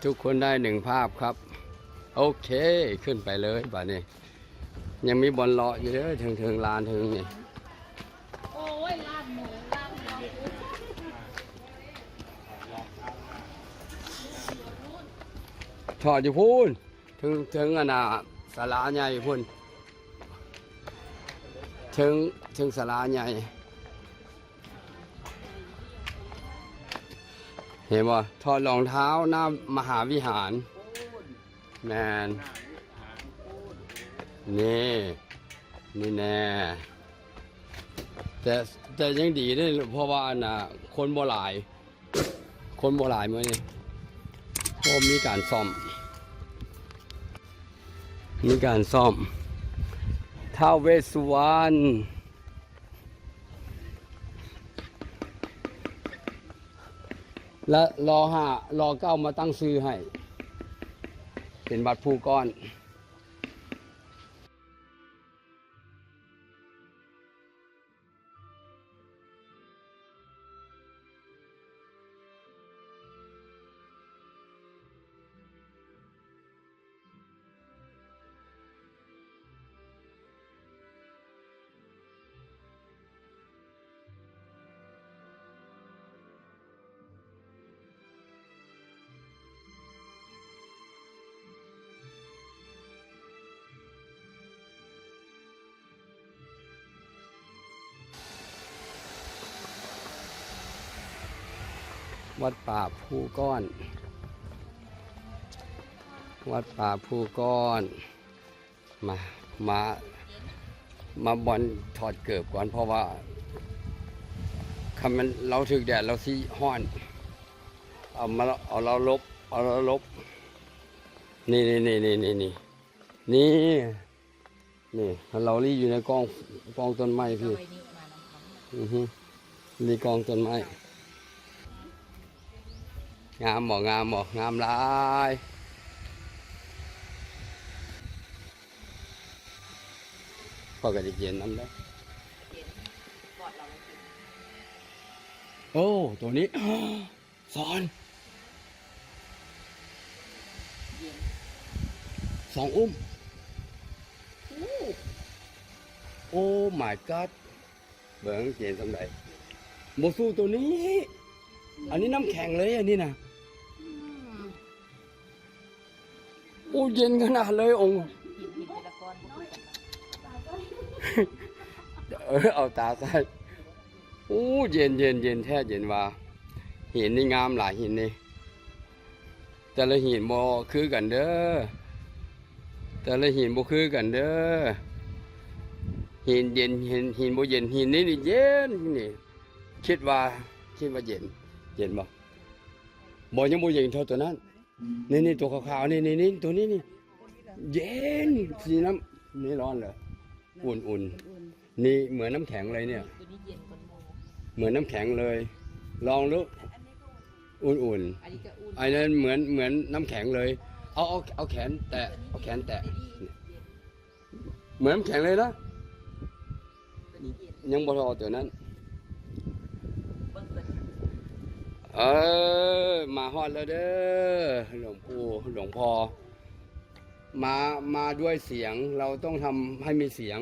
ທຸກຄົນໄດ້ໜຶ່ງພາບຄັບ. ໂອເຄ ຂຶ້ນໄປເລີຍບາດນີ້. ຍັງມີບ່ອນເລາະຢູ່ເດີ ເທິງໆ ລານເທິງນີ້. ໂອ້ຍ ລາດໝູ ລາດໝູ. ທອດຢູ່ພຸ້ນ ເທິງ ເທິງອັນນ່າ ສາລາໃຫຍ່ພຸ້ນ ເທິງ ເທິງສາລາໃຫຍ່. ເຫັນບໍ່? ຖອດລອງເທົ້າໜ້າມະຫາວິຫານ. ແມ່ນ ນີ້ ນີ້ແນ່. ແຕ່ ແຕ່ຍັງດີເດ້ ເພາະວ່າອັນນ່າ ຄົນບໍ່ຫຼາຍ ຄົນບໍ່ຫຼາຍມື້ນີ້. ໂອ້ ມີການສ້ອມ ມີການສ້ອມ. ທ້າວເວດສຸວັນ ລະ ລໍຫ້າ ລໍເກົ້າມາຕັ້ງຊື່ໃຫ້ ເປັນວັດພູກ້ອນ. ວັດປ່າພູກ້ອນ ວັດປ່າພູກ້ອນ. ມາ ມາ ມາບ່ອນຖອດເກີບກ່ອນ ເພາະວ່າຄັນແມ່ນລາວຖືກແດດລາວຊິຮ້ອນ. ເອົາມາ ເອົາລາວຫຼົບ ເອົາລາວຫຼົບ. ນີ້ ນີ້ ນີ້ ນີ້ ນີ້ ນີ້ ນີ້ ລາວລີ້ຢູ່ໃນກ້ອງ ກ້ອງຕົ້ນໄມ້ພີ້. ອືຮຶ ນີ້ກ້ອງຕົ້ນໄມ້. ງາມບໍ່? ງາມບໍ່? ງາມຫຼາຍ. ຂ້ອຍກໍຢາກເຢັນນຳເດ້. ໂອ້ ໂຕນີ້ ສອນ ສອງອຸ້ມ. ໂອ້ Oh my god. ເບິ່ງເຢັນສ່ຳໃດ ບໍ່ສູ້ໂຕນີ້. ອັນນີ້ນ້ຳແຂງເລີຍ ອັນນີ້ນະ. ໂອ້ ເຢັນຂະໜາດເລີຍອົງ. ເອີ ເອົາຕາໃສ່. ໂອ້ ເຢັນ ເຢັນ ເຢັນແທ້ ເຢັນວ່າ. ຫີນນີ້ງາມຫຼາຍ ຫີນນີ້. ແຕ່ລະຫີນບໍ່ຄືກັນເດີ ແຕ່ລະຫີນບໍ່ຄືກັນເດີ. ຫີນເຢັນ ຫີນ ຫີນບໍ່ເຢັນ ຫີນນີ້ນີ້ເຢັນນີ້. ຄິດວ່າ ຄິດວ່າເຢັນ ເຢັນບໍ່? ບໍ່ ຍັງບໍ່ເຢັນເທົ່າໂຕນັ້ນ. ນີ້ໆ ໂຕຂາວໆ ນີ້ໆ ໂຕນີ້ນີ້ເຢັນ. ສີນ້ຳນີ້ຮ້ອນເລີຍ ອຸ່ນໆ. นี่เหมือนน้ำแข็งเลยเนี่ย ตัวนี้เย็นกว่าหมู่ เหมือนน้ำแข็งเลย ลองดู อันนี้ก็อุ่น อุ่นๆ อันนี้ก็อุ่น อันนั้นเหมือน เหมือนน้ำแข็งเลย เอา เอา เอาแขนแตะ เอาแขนแตะ เหมือนน้ำแข็งเลยนะ ตัวนี้เย็น ยังบ่เท่าตัวนั้น เบิ่งเพิ่น เออ มาฮอดแล้วเด้อ หลวงปู่ หลวงพ่อ มา มาด้วยเสียง เราต้องทำให้มีเสียง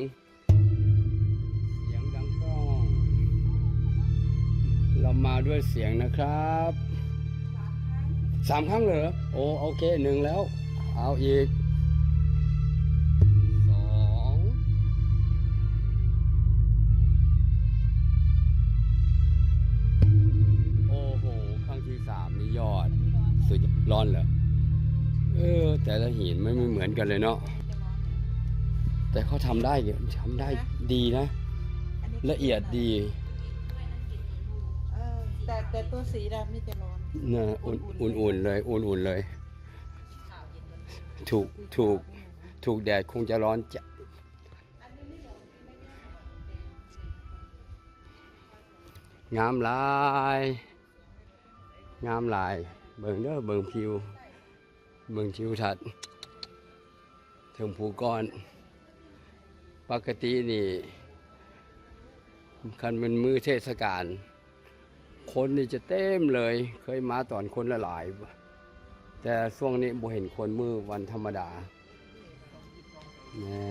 เสียงดังก้อง เรามาด้วยเสียงนะครับ สามครั้งเหรอ? โอ้ โอเค หนึ่งแล้ว เอาอีก สอง โอ้โห ครั้งที่สามนี่ยอด สุดยอด ร้อนเหรอ? เออ แต่ละหินมันไม่เหมือนกันเลยเนาะ แต่เขาทำได้ ทำได้ดีนะ อันนี้ ละเอียดดี เออ แต่ แต่ตัวสีดำนี่จะร้อน นะ อุ่น อุ่นๆ เลย อุ่นๆ เลย ถูก ถูก ถูกแดดคงจะร้อนจัด งามหลาย งามหลาย เบิ่งเด้อ เบิ่งทิว เบิ่งทิวทัศน์เทิงภูก้อน ปกตินี่ คันเป็นมื้อเทศกาล คนนี่จะเต็มเลย เคยมาตอนคนหลาย ແຕ່ຊ່ວງນີ້ບໍ່ເຫັນຄົນ ມື້ວັນທຳມະດາ. ແມ່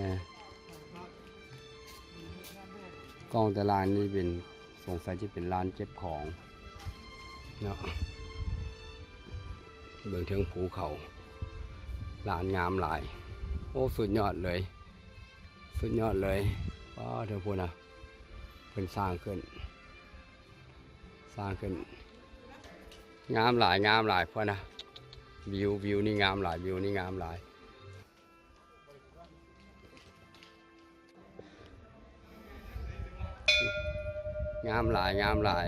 ກ້ອງແຕ່ລານນີ້ເປັນ ສົງໄສຈະເປັນລານເກັບຂອງເນາະ. ເບິ່ງເທິງພູເຂົາ ລານງາມຫຼາຍ. ໂອ້ ສຸດຍອດເລີຍ ສຸດຍອດເລີຍ. ປ້າ ເທິງພຸ້ນນະ ເພິ່ນສ້າງຂຶ້ນ ສ້າງຂຶ້ນ ງາມຫຼາຍ ງາມຫຼາຍພຸ້ນນະ. ວິວ ວິວນີ້ງາມຫຼາຍ ວິວນີ້ງາມຫຼາຍ. ງາມຫຼາຍ ງາມຫຼາຍ.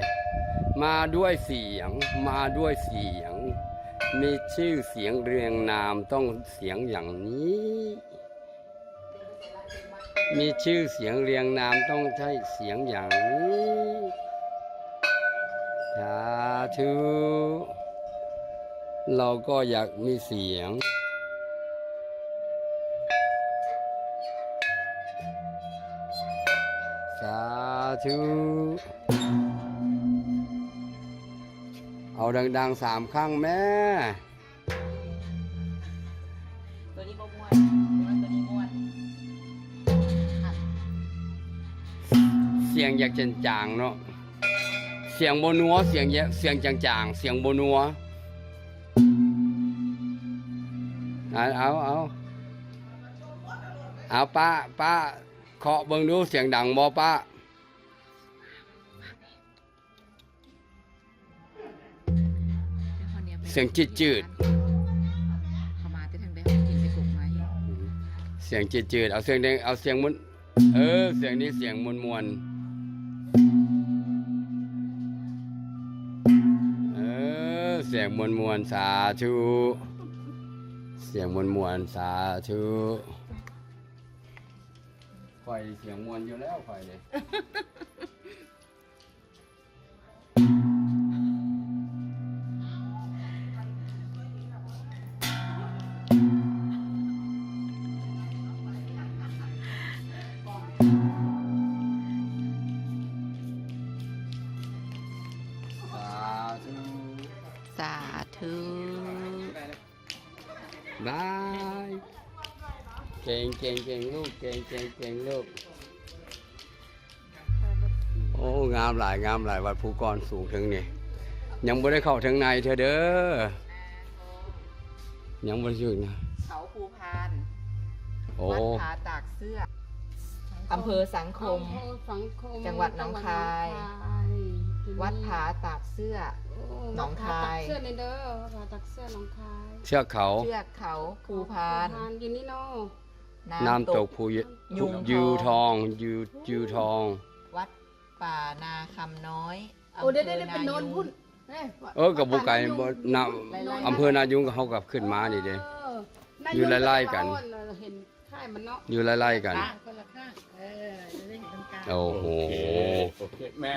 ມາດ້ວຍສຽງ ມາດ້ວຍສຽງ ມີຊື່ສຽງເຣີຍງນາມຕ້ອງສຽງຢ່າງນີ້. ມີຊື່ສຽງເຣີຍງນາມຕ້ອງໃຊ້ສຽງຢ່າງນີ້. ສາທຸ. ເຮົາກໍຢາກມີສຽງ. ສາທຸ. ເອົາດັງໆ ສາມຄັ້ງແມ້. ໂຕນີ້ບໍ່ມ່ວນ ໂຕນີ້ມ່ວນ. ສຽງຢາກຈາງໆເນາະ ສຽງບໍ່ນົວ ສຽງ ສຽງຈາງໆ ສຽງບໍ່ນົວ. ເອົາ ເອົາ ເອົາ ເອົາ ປ້າ ປ້າ ເຄາະເບິ່ງດູ ສຽງດັງບໍ່ປ້າ? ສຽງຈືດໆ ເຂົາມາແຕ່ທາງໃດ ເຮົາກິນແຕ່ກົກໄມ້. ສຽງຈືດໆ ເອົາສຽງແດງ ເອົາສຽງມ່ວນ. ເອີ ສຽງນີ້ສຽງມ່ວນໆ ເອີ ສຽງມ່ວນໆ. ສາທຸ ສຽງມ່ວນໆ. ສາທຸ. ຂ້ອຍສຽງມ່ວນຢູ່ແລ້ວ ຂ້ອຍນີ້. ສາທຸ ສາທຸ. ບາຍ. ເກັ່ງ ເກັ່ງ ເກັ່ງລູກ ເກັ່ງ ເກັ່ງ ເກັ່ງລູກ. ໂອ້ ງາມຫຼາຍ ງາມຫຼາຍ ວັດພູກ້ອນສູງເທິງນີ້. ຍັງບໍ່ໄດ້ເຂົ້າເທິງໃນເທື່ອເດີ ຍັງບໍ່ໄດ້ຢູ່ນະ. ເຂົາພູພານ ໂອ້ ວັດຜາຕາກເສື້ອ ອຳເພີສັງຄົມ ອຳເພີສັງຄົມ ຈັງຫວັດໜອງຄາຍ. ຈັງຫວັດໜອງຄາຍ ວັດຜາຕາກເສື້ອ ໂອ້ ໜອງຄາຍ ວັດຜາຕາກເສື້ອນີ້ເດີ ວັດຜາຕາກເສື້ອໜອງຄາຍ. ເຊືອກເຂົາ ເຊືອກເຂົາພູພານ ພູພານຢູ່ນີ້ເນາະ. ນ້ຳ ນ້ຳຕົກພູຍ- ຍ- ຍ- ຍ- ຍ- ທອງ ຍ- ຍ- ທອງ. ວັດປ່ານາຄຳນ້ອຍ ໂອ້ ເດ້ໆ ເປັນໂນນພຸ້ນ. ເອີ ກໍບໍ່ໄກ ບໍ່ນະ ອຳເພີນາຍຸງ ເຮົາກໍຂຶ້ນມານີ້ເດ້ ເອີ ຢູ່ໄລ່ໆກັນ ເອີ ເຫັນຄ້າຍມັນເນາະ ຢູ່ໄລ່ໆກັນ ຄົນລະຂ້າງ. ເອີ ໄດ້ເຫັນນຳກັນ. ໂອ້ໂຫ ໂອເຄ ໂອເຄ ແມ່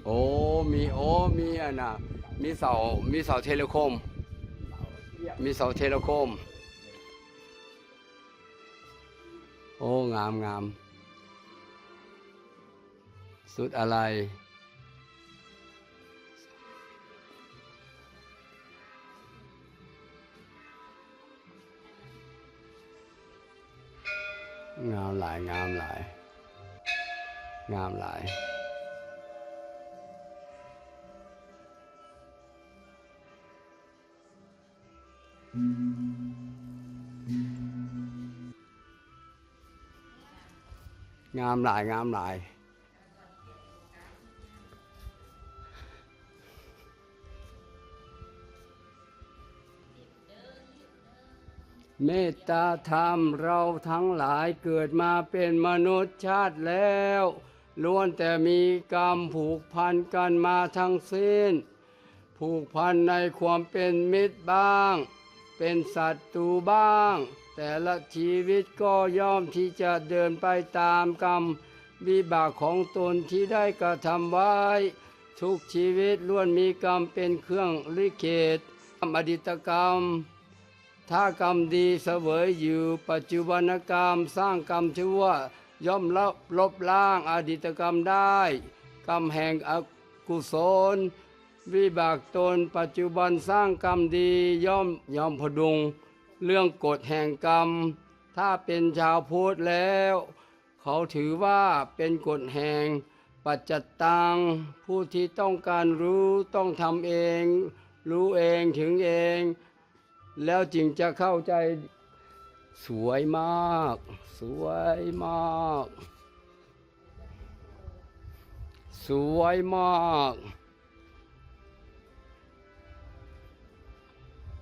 ໂອ້ ມີ ໂອ້ ມີອັນນ່ະ ມີເສົາ ມີເສົາເທເລຄົມ ມີເສົາເທເລຄົມ. ໂອ້ ງາມ ງາມ ສຸດອາໄລ. ງາມຫຼາຍ ງາມຫຼາຍ ງາມຫຼາຍ. ງາມຫຼາຍ ງາມຫຼາຍ. ເມດຕາທຳ ເຮົາທັງຫຼາຍເກີດມາເປັນມະນຸດຊາດແລ້ວ ລ້ວນແຕ່ມີກຳຜູກພັນກັນມາທັງສິ້ນ. ຜູກພັນໃນຄວາມເປັນມິດບ້າງ ເປັນສັດຕູບ້າງ, ແຕ່ລະຊີວິດກໍຍ່ອມທີ່ຈະເດີນໄປຕາມກຳວິບາກຂອງຕົນທີ່ໄດ້ກະທຳໄວ້. ທຸກຊີວິດລ້ວນມີກຳເປັນເຄື່ອງລິເຂດ, ອະດີດຕະກຳ ຖ້າກຳດີສະເຫວີຍຢູ່, ປັດຈຸບັນນະກຳສ້າງກຳຊົ່ວ ຍ່ອມລົບລ້າງອະດີດຕະກຳໄດ້. ກຳແຫ່ງອະກຸສົນ ວິບາກຕົນປັດຈຸບັນສ້າງກຳດີ ຍ່ອມ ຍ່ອມພະດຸງເລື່ອງກົດແຫ່ງກຳ. ຖ້າເປັນຊາວພຸດແລ້ວ ເຂົາຖືວ່າເປັນກົດແຫ່ງປັດຈັດຕັງ. ຜູ້ທີ່ຕ້ອງການຮູ້ ຕ້ອງທຳເອງ, ຮູ້ເອງ, ເຖິງເອງ, ແລ້ວຈຶ່ງຈະເຂົ້າໃຈ. ສວຍມາກ, ສວຍມາກ, ສວຍມາກ.